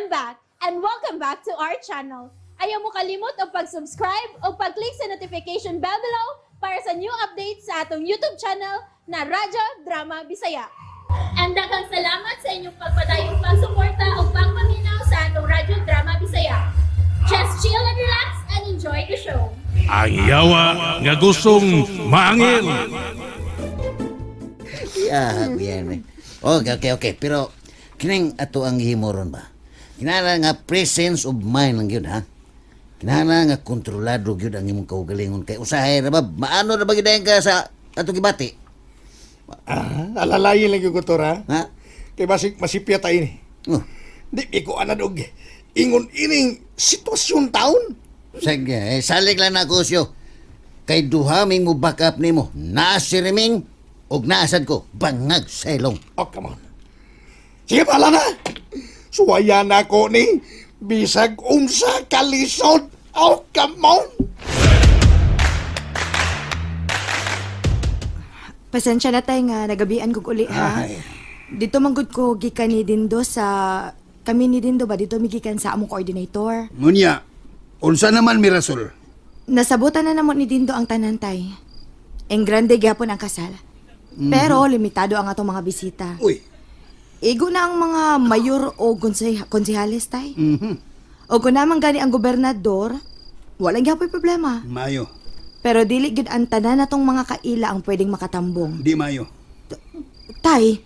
I'm back and welcome back to our channel. Ayaw mo kalimot og pag-subscribe o pag-click sa notification bell below para sa new updates sa atong YouTube channel na Radyo Drama Bisaya. And daghang salamat sa inyong pagpadayong pagsuporta o pagpaminaw sa atong Radyo Drama Bisaya. Just chill and relax and enjoy the show. Ang yawa nga gustong maangil. Yeah, yan eh. Okay. Pero kining ato ang gihimuron ba? Kinahanglan nga presence of mind lang yun, ha? Kinahanglan nga kontrolado gyud ang imong kaugalingon kay usahay ra ba maano ra ba gyud ka sa ato gibati? Ah, alalayin lang yung kutor, ha? Ha? Kay basig masipya tayo ni. Oh, Di ko anad og ingon ining sitwasyon taon. Sige, eh, salig lang na ako siyo. Kay duha ming mo back up nimo. Naa si Reming ug naasad ko bangag sa ilong. Oh, come on. Sige, pala na. Suwaya na ko ni. Bisag unsa kalisod. Oh, come on. Pasensya na tay nga nagabian kog uli ha. Ay. Dito manggod ko gikan ni Dindo sa kami ni Dindo ba dito migikan sa among coordinator. Munya, unsa naman Mirasol? Nasabutan na namo ni Dindo ang tanan tay. Eng grande gyapon ang kasal. Pero limitado ang atong mga bisita. Uy, Igo na ang mga mayor o konsehales tay. O kung naman gani ang gobernador, walang gyapoy problema. Mayo, Pero dili gyud ang tanan natong mga kaila ang pwedeng makatambong. di mayo. Tay,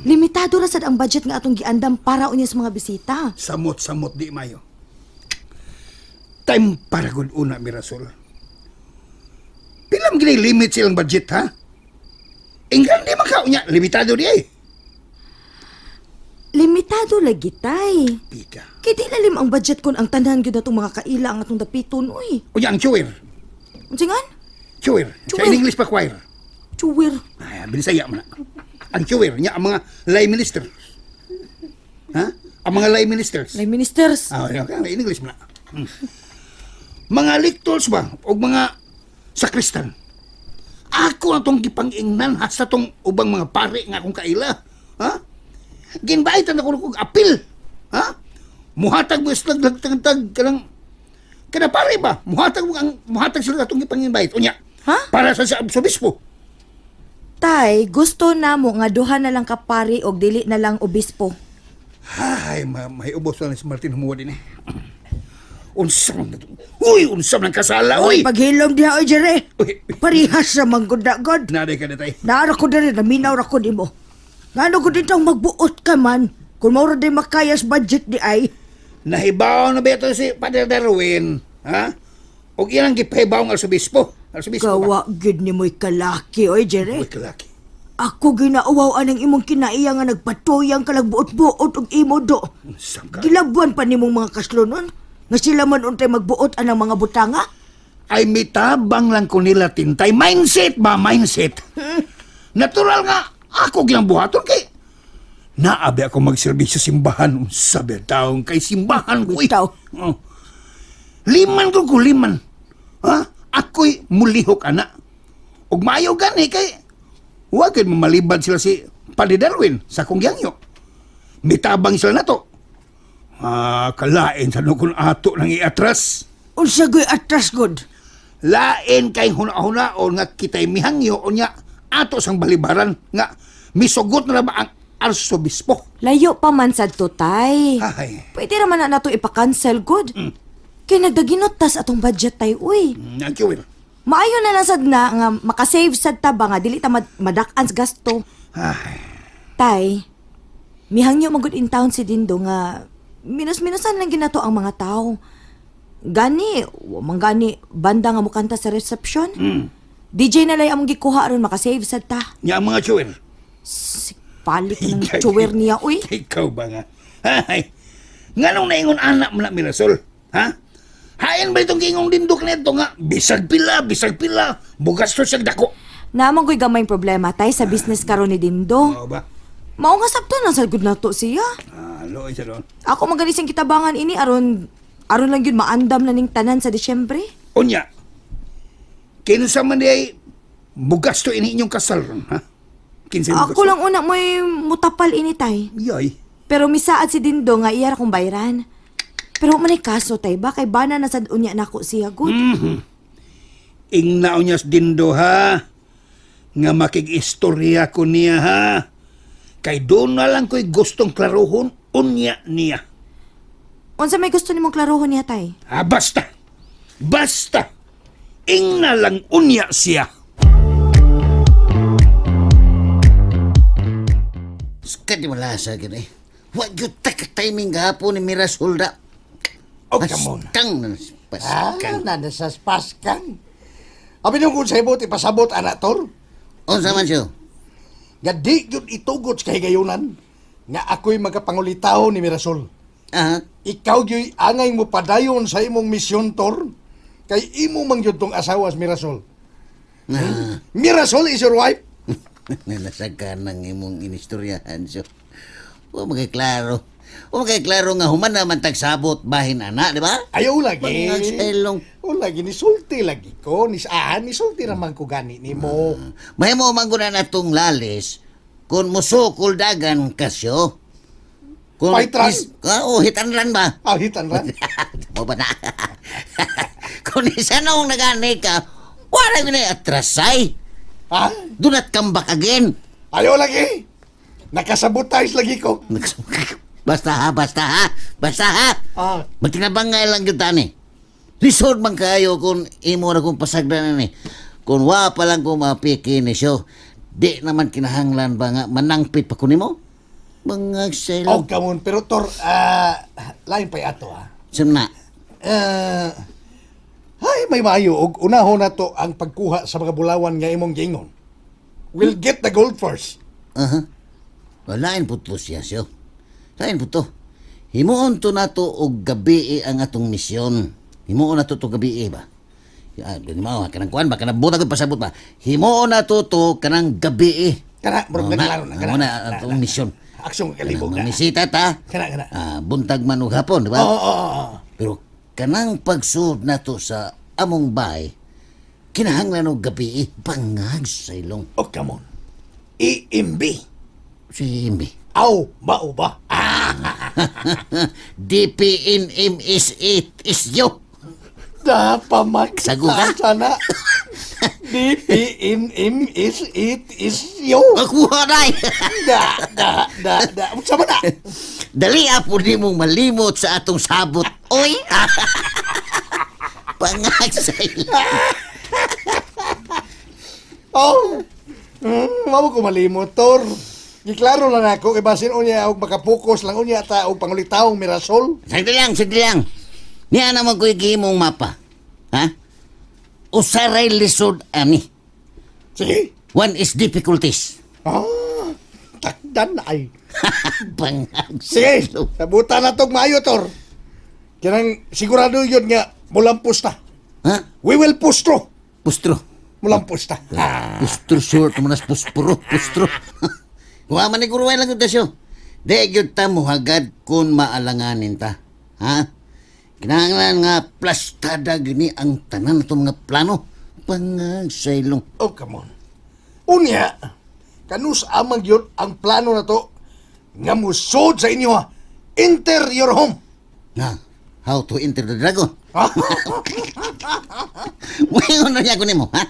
limitado ra sad ang budget nga atong giandam para unya sa mga bisita. Samot-samot di mayo. Time para gud una Mirasol. Pila man gini limit silang budget ha? Ingran di man ka unya, limitado di ay. Limitado lagi tay. Pika. Kay di lalim ang budget kon ang tanan gyud atong mga kaila ang atong dapiton uy. Unya ang chuwer. Unsa ngan? Chuwer. Sa Chuwer. in English pa choir. Chuwir. Ay, binisaya man na. Ang chuwer niya ang mga lay ministers. Ha? Ang mga lay ministers. Lay ministers. Ah, okay, okay, in English man na. Mga lectors ba o mga sakristan. Ako na tong gipangingnan ha sa tong ubang mga pare nga akong kaila. Ha? Ginbaitan ako kog apil. Ha? Muhatag mo slag tag tag kanang kada pare ba? Muhatag mo ang muhatag sila atong gipang-invite. Unya. Ha? Para sa obispo. Tay, gusto namo nga duha na lang ka pari og dili na lang obispo. Ay, may ubos na si Martin humuwa din eh. Unsa man na to? Uy, unsa man ang kasala, uy! Paghilom diha oy Jere. Uy. Parihas sa manggod-god. Naday ka na tay. Naara ko diri naminaw ra ko nimo. Ngano ko ditong magbuot ka man kung mao ra di makaya sa budget di ay. Nahibaw na ba ito si Father Darwin? Ha? O ilang gipahibaw ang arsobispo? Arsobispo ba? Gawa gid nimoy kalaki oy Jere. Uy, kalaki. Ako ginauwaw anang imong kinaiya nga nagpatuyang ka nagbuot-buot og imo do. Unsa ka? Gilabuan pa nimong mga kaslonon nga sila man untay magbuot anang mga butanga. Ay mitabang lang ko nila tintay. Mindset ba? Mindset. Natural nga, ako ginang buhaton kay naabi ako magserbisyo simbahan. Unsa ba taong kay simbahan ko eh. Bitaw. Oh. Liman ko ko liman. Ha? Ako'y mulihok ana. Ug maayo gani kay wa gyud mamalibad sila si Padre Darwin sa kong giyangyo. Mitabang sila nato. Ah, kalain sa nukon ato nang iatras. Unsa goy atras god? Lain kay huna-hunaon nga kita'y mihangyo unya ato sang balibaran nga misugot na ba ang arsobispo. Layo pa man sad to tay. Ay, Pwede ra man na nato ipa-cancel good. Kay nagdaginot tas atong budget tay uy. Ang kiwir. Maayo na lang sad na nga makasave sad ta ba nga dili ta madak-an sa gasto. Ay, Tay, mihangyo magud in town si Dindo nga minus-minusan lang ginato ang mga tao. Gani, wa man gani banda nga mukanta sa reception. DJ na lay among gikuha aron makasave sad ta. nya ang mga chuwer. Si palik ng chuwer niya uy. Ikaw ba nga? Ay, nganong naingon anak mo na Mirasol? Ha? Hain ba itong gingong dindok nito nga? Bisag pila, bugas to siyang dako. Naman ko'y gamay problema tay sa business karon ni Dindo. Oo ba? Mao nga sabto na sad gud nato siya. Ah, looy siya doon. Ako maganising kitabangan ini aron aron lang yun maandam na ning tanan sa Disyembre. Unya, kinsa man di ay bugas to ini inyong kasal ron, ha? Kinsa Ako lang una mo'y mutapal ini tay. Yay. Pero misaad si Dindo nga iya ra kong bayran. Pero wa man ay kaso tay ba kay bana na sad unya nako siya gud. Ingnaon niya sa Dindo ha. Nga makig-istorya ko niya ha. Kay doon na lang ko'y gustong klaruhon unya niya. Unsa may gusto nimong klarohon niya tay? Ha, basta. Basta. Ingna lang unya siya. Skat di malasa gid eh. Wa gyud ta ka timing gahapon ni Mirasol da. Oh, come on. Paskang na Ah, paskang. nana sa paskang. Abi nung kung sa ibot, ipasabot, anak, Tor. Unsa man siya? Nga di yun itugot sa kahigayunan. Nga ako'y magkapangulitaw ni Mirasol. Ah, Ikaw gyu'y angay mo padayon sa imong misyon, Tor. Kay imo mang yun tong asawa sa Mirasol. ah. Mirasol is your wife. Nalasag ka ng imong inistoryahan siya. Wa magay klaro. Wa magay klaro nga human naman tagsabot bahin ana, di ba? Ayaw lagi. Bangag sa ilong. O lagi, nisulti lagi ko. Ni, ah, nisulti naman ko gani ni mo. Mahimo man guna na tong lalis kung musukol dagan kasyo. Kung Fight run. Ah, oh, hit and run ba? Ah, hit and run. Mo ba na? Kung isa na akong nagani ka, wala ko na atrasay. Ha? Do not come back again. Ayaw lagi. Nakasabotage lagi ko. Basta ha, basta ha, basta ha. Ah, Magtinabangay lang yun tani. Lisod man kayo kung imo na kong pasagdan ni. Kung wa pa lang ko mapiki ni siyo, di naman kinahanglan ba nga manangpit pa ko nimo? Mga selo. oh, come on. Pero Tor, ah, lain pa'y ato ah. Sumna. Eh, ay, may maayo. Og unahon na to ang pagkuha sa mga bulawan nga imong giingon. We'll get the gold first. Aha. Walain po to siya siyo. Lain po to. Himuon to nato og gabi ang atong misyon. Himuon nato to gabi ba? Ah, di mo kanang kuan ba kanang buta ko pasabot ba. Himuon nato to kanang gabi. Kana, murag Mao na, klaro na. Kana, mao na atong misyon. Aksyon kalibog Kanang na. mamisita ta. Kana, kana. Ah, buntag man og hapon, di ba? Oo, oo, oo. Pero kanang pagsud nato sa among bahay, kinahanglan og gabi bangag sa ilong. Oh, come on. EMB. Si Imbi. Aw, mao ba? Ah, DPNMS8 is you. Dapaman. Sago ka? Sana. DPNM is it is you. Makuha na eh. Da, da, da, da. Sama na. Dali apo di mong malimot sa atong sabot. Oy! Bangag sa ilong. Oh. Mao ko malimot, Tor. Giklaro lang ako kay basin unya og makapokus lang unya ta og pangulitawong Mirasol. Sagdi lang, sagdi lang. Niya naman ko'y gihimong mapa. Ha? Usaray lisod ani. Sige. One is difficulties. Ah, takdan na ay. Bangag sa Sige, ilong. sabutan na tog maayo, Tor. Kanang sigurado yun nga mulampos ta. Ha? We will push through. Pustro. Mulampos ta. Ah. Pustro short mo nas puspro, pustro. Wa man ni guruay lang gyud ta siyo. Di gyud ta muhagad kung maalanganin ta. Ha? Kinahanglan nga plastada gini ang tanan atong mga plano. Pangag sa ilong. Oh, come on. Unya, kanus amang yun ang plano na to nga musod sa inyo ha. Enter your home. Ha? How to enter the dragon? Ah, Muingon ra niya ko nimo, ha?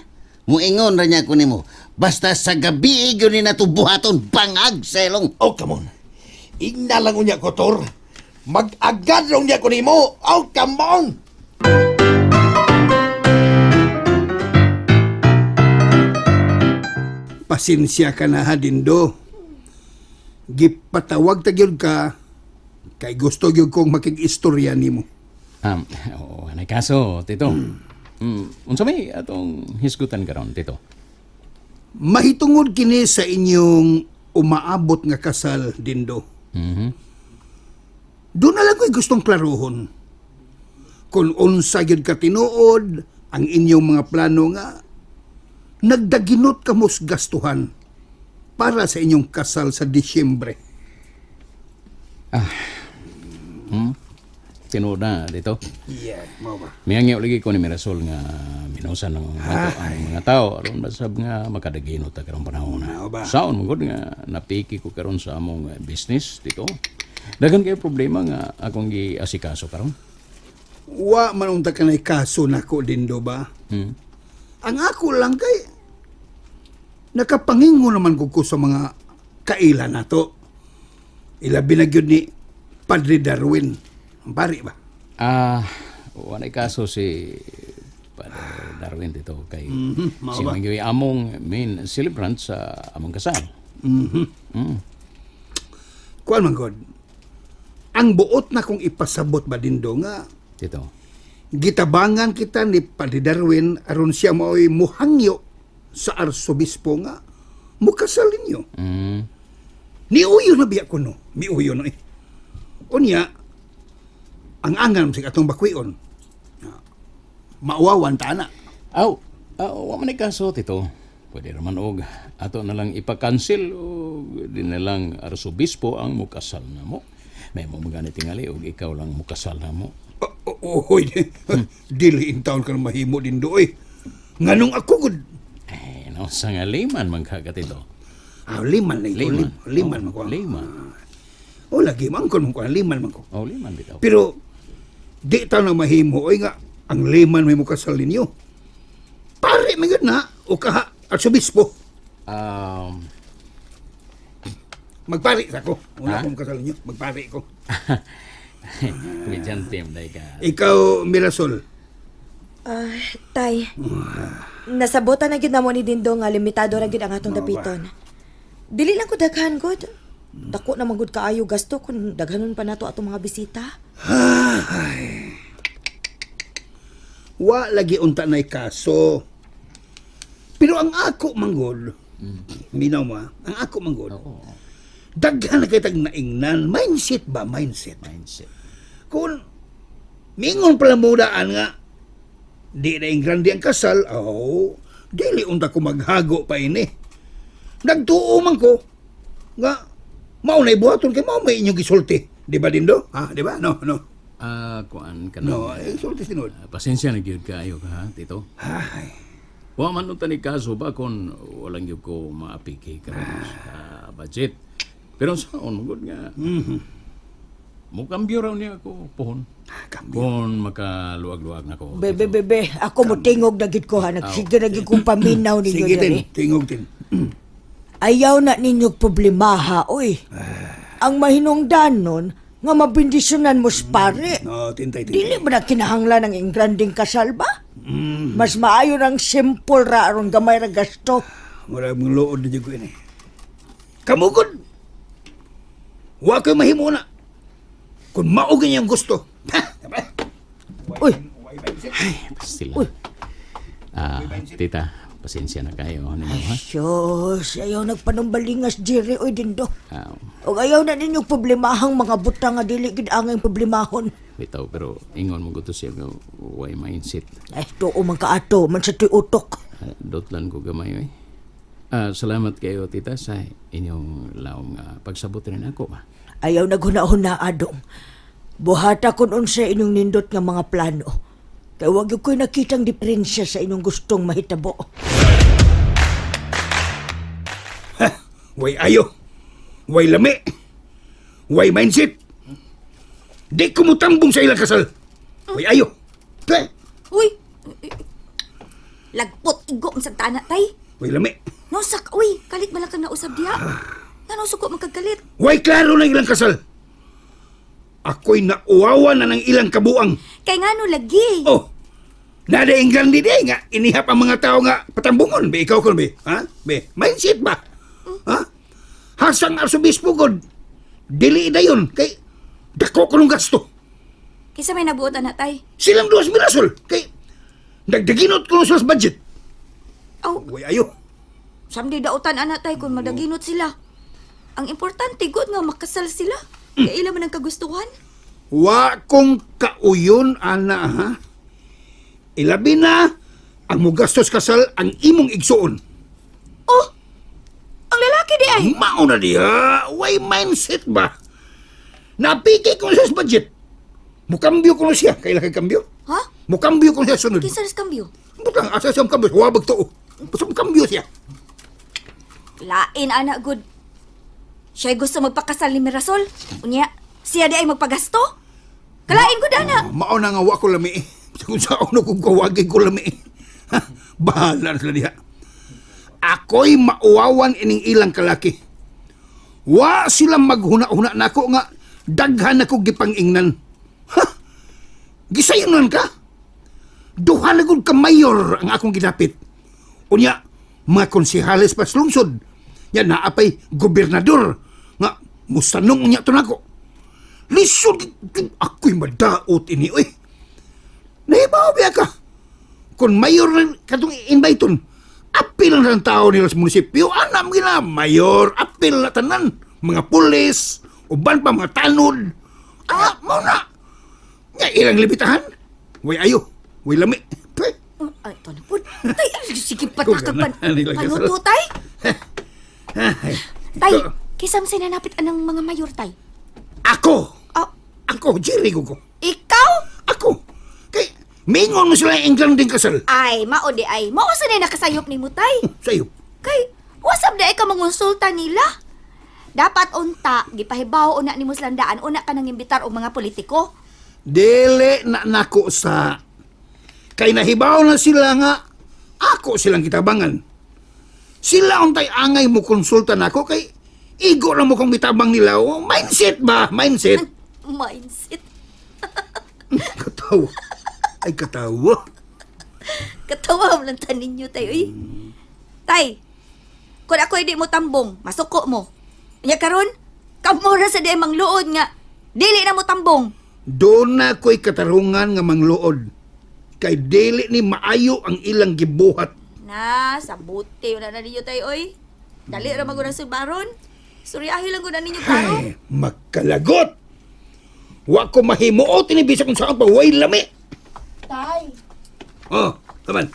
Muingon ra niya ko nimo. Basta sa gabi gyud ni nato buhaton bangag sa ilong. Oh, come on. Igna lang unya ko, Tor. Mag-agad lang unya ko nimo. Oh, come on. Pasensya ka na ha, Dindo. Gipatawag ta gyud ka kay gusto gyud kong makig-istorya nimo. Oo, anay kaso, Tito. Unsa may atong hisgutan karon, Tito? Mahitungod kini sa inyong umaabot nga kasal, Dindo. Doon na lang ko'y gustong klaruhon. Kung unsa gyud ka tinuod ang inyong mga plano nga nagdaginot kamos gastuhan para sa inyong kasal sa Disyembre. Tinuod na, Tito. Yeah, mao ba? Miyangyo lagi ko ni Mirasol nga minusan ng mga, ang mga tao aron masab nga makadaginot ta karong panahon na. Mao ba? Saon mo gud nga napiki ko karon sa among business, Tito. Daghan kay problema nga akong giasikaso karon. Wa man unta kanay kaso nako Dindo ba? Ang ako lang kay nakapangingo naman gud ko sa mga kaila nato. Ilabi na gyud ni Padre Darwin. Ang pari ba? Walay kaso si Padre Darwin dito kay mao siya ba? man gyud among main celebrant sa among kasal. Kuan man god. Ang buot na kong ipasabot ba Dindo nga Dito. gitabangan kita ni Padre Darwin aron siya mao'y muhangyo sa arsobispo nga mukasal ninyo. Niuyo na biya ko no. Miuyo no eh. Unya, ang angan sa atong bakwion. Mauwawan ta na. Aw, wa man ay kaso tito. Pwede raman og ato na lang ipa-cancel o di na lang arsobispo ang mukasal na mo. May mo magani tingali og ikaw lang mukasal na mo. Oh, oy, dili in town ka na mahimo din do eh. Nganong ako gud. Eh, no, sa nga liman man ka tito. Ah, liman na ito. Liman. Liman man Oh, ko. Liman. O lagi man ko man ko, liman man ko. Oh, liman bitaw. Pero di ta na mahimo oy nga ang liman may mukasal ninyo. Pare man gyud na o kaha arsobispo. Magpari sa ko. Una Ha? akong kasal ninyo, magpari ko. Komedyante mo dahil ka. Ikaw, Mirasol. Tay, nasabotan na gyud namo ni Dindo nga limitado ra gyud ang atong dapiton. Dili lang ko daghan gud. Dako na man gud kaayo gasto kung daghanon pa nato atong mga bisita. Wa lagi unta na kaso. Pero ang ako manggol, minaw mo ah, ang ako manggol, daghan na kay tag naingnan, mindset ba, mindset. Mindset. Kung mingon pala mudaan nga, di na ingrandi ang kasal, oh, dili unta ko maghago pa ini. Nagtuo man ko, nga, mao na ibuhaton kay mao may inyong gisulti. Di ba, Dindo? Ha, di ba? No, no. Kuan ka na. No, eh, sulti sinod. Pasensya na gyud kaayo ka ha, tito. Ay. Wa man unta ni kaso ba kung walang gyud ko maapiki karon sa budget. Pero sa on gud nga. Mukambyo raw niya ako pohon. Kambyo. Kung makaluag-luag na ko. Bebe, bebe, ako mo tingog na gid ko ha. Nagsige na gid kong paminaw ninyo Sige tin, diri. tingog tin. Ayaw na ninyo problemaha, oy. Ang mahinungdan nun, nga mabindisyonan mo sa pare. No, tintay, tintay. Dili ba na kinahanglan ang ingranding kasal ba? Mas maayo ng simple ra aron gamay ra gasto. Murag mong lood na dyan ko ini. Kamugod! Wa ko'y mahimo na. Kung maugin niyang gusto. Ha! Uy, Pastila. Tita, pasensya na kayo ninyo ha. Diyos, ayaw nagpanumbalingas Jerry oy Dindo. Ah, Og ayaw na ninyong problemahang mga butang nga dili gid angay problemahon. bitaw pero ingon mo gusto siya nga way mindset. Ay, tuo man kaato man sa tuy utok. Dotlan ko gamay oy. Salamat kayo tita sa inyong laom nga pagsabot rin ako ba. Ayaw naghuna-huna adong. Buhata kun unsa inyong nindot nga mga plano. Kay wag gyud ko'y nakitang diferensya sa inyong gustong mahitabo. Way ayo. Way lami. Way mindset. Di ko mutambong sa ilang kasal. Way ayo. Pe! Uy! Lagpot igo ang santana tay. Way lami. Nosak, uy, kalit man lang kang nausab diha. Ngano suko man kag kalit? Way klaro na ilang kasal. Ako'y nauwawa na ng ilang kabuang. Kay ngano lagi? Oh, nada England di nga inihap ang mga tao nga patambungon. Be, ikaw kon be. Ha? Be, mindset ba? Ha? Hasang arsobispo god. Dili na yun. Kay, dako ko nung gasto. Kaysa may nabuot ana tay. Silang duwas mirasol. Kay, nagdaginot ko sa budget. Aw, Way ayo. samdi dautan ana tay kung madaginot sila. Ang importante gud nga makasal sila. Kay ila man ang kagustuhan. Wa kong kauyon, ana, ha? Ilabi na ang mugastos kasal ang imong igsuon. Oh! Ang lalaki di ay. Mao na diha, way mindset ba? Napiki ko siya sa budget. Mukambyo ko na siya. Kailan kay kambyo? Ha? Mukambyo ko na siya sunod. Kinsa ris kambyo? Butang, asa siya mukambyo? Wabag to. Basta mukambyo siya. Lain ana gud. Siya'y gusto magpakasal ni Mirasol. Unya, Siya di ay magpagasto. Kalain ko dana. Mao na nga wa ko lami. Kung sa ono kung kawagi ko lami. Ha, bahala na sila diha. Ako'y mauwawan ining ilang kalaki. Wa sila maghuna-huna nako nga daghan ako gipangingnan. Ha? Gisayonan ka? Duha na gud ka mayor ang akong gidapit. Unya, mga konsehales pa sa lungsod. Nya naapay gobernador nga musanong unya to nako. Lisod ako'y madaot ini oy. Nahibaw biya ka. Kung mayor na katong inviteon, apil na ang tao nila sa munisipyo, anam gina, mayor, apil na tanan, mga pulis, uban pa mga tanod. Ah, mao na. Nga ilang limitahan. Way ayo, way lami. Pweh. Oh, ay, ito na po. Tay, ay, sige, patakag Kung pan. ganahan nila Panuto, kasal. tay. Ay, Tay, kisam sinanapit anang mga mayor, tay. Ako! Oh, Ako, Jerry ko. ikaw? Ako! Kay, mingon mo sila England din kasal. Ay, mao di ay. Mao sa na nakasayop ni mo, tay. Sa'yo. Kay, wasab di ay ka mangonsulta nila. Dapat unta, gipahibaw una ni Muslandaan, una ka nang imbitar og mga politiko. Dili na nako sa kay nahibaw na sila nga ako silang kitabangan. Sila untay angay mo konsulta nako kay igo na mo kong mitabang nila. Oh, mindset ba? Mindset. Mindset. Katawa. Ay katawa. Katawa mo lang tanin ninyo, tay, uy. Tay, kung ako hindi mo tambong, masuko mo. Nya karon, kamura sa di ay mangluod nga, dili na mo tambong. Doon na ko'y katarungan nga mangluod. Kay dili ni maayo ang ilang gibuhat. Na, sabuti wala na ninyo tay, oy. Dali ra maguna sa baron. Suryahi lang guna ninyo klaro. Ay, makalagot. Wa ko mahimuot ini bisag kung saan pa way lami. Tay. Oh, taman.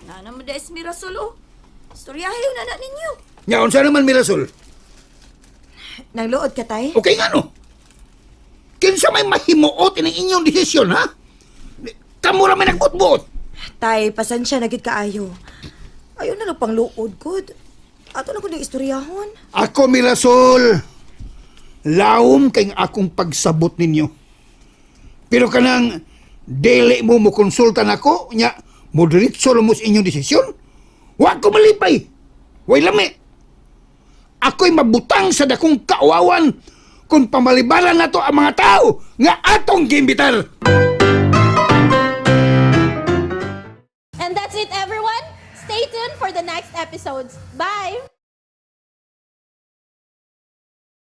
Na naman da Mirasol, oh. Suryahi na na ninyo. Nya unsa naman Mirasol? Nangluod ka, tay? Okay nga no? Kinsa may mahimuot ining inyong desisyon, ha? Kamo ra may nagbutbuot. Tay, pasensya na gid kaayo. Ayo na lang pang luod gud. Ato na kundi istoryahon. Ako, Mirasol, laom kay akong pagsabot ninyo. Pero kanang dili mo mo konsulta nako, nya mo diretso ra mo sa inyong desisyon. Wa ko malipay. Way lami. Ako'y mabutang sa dakong kauwawan kung pamalibaran nato ang mga tao nga atong giimbitar. And that's it, everyone. Stay tuned for the next episodes. Bye!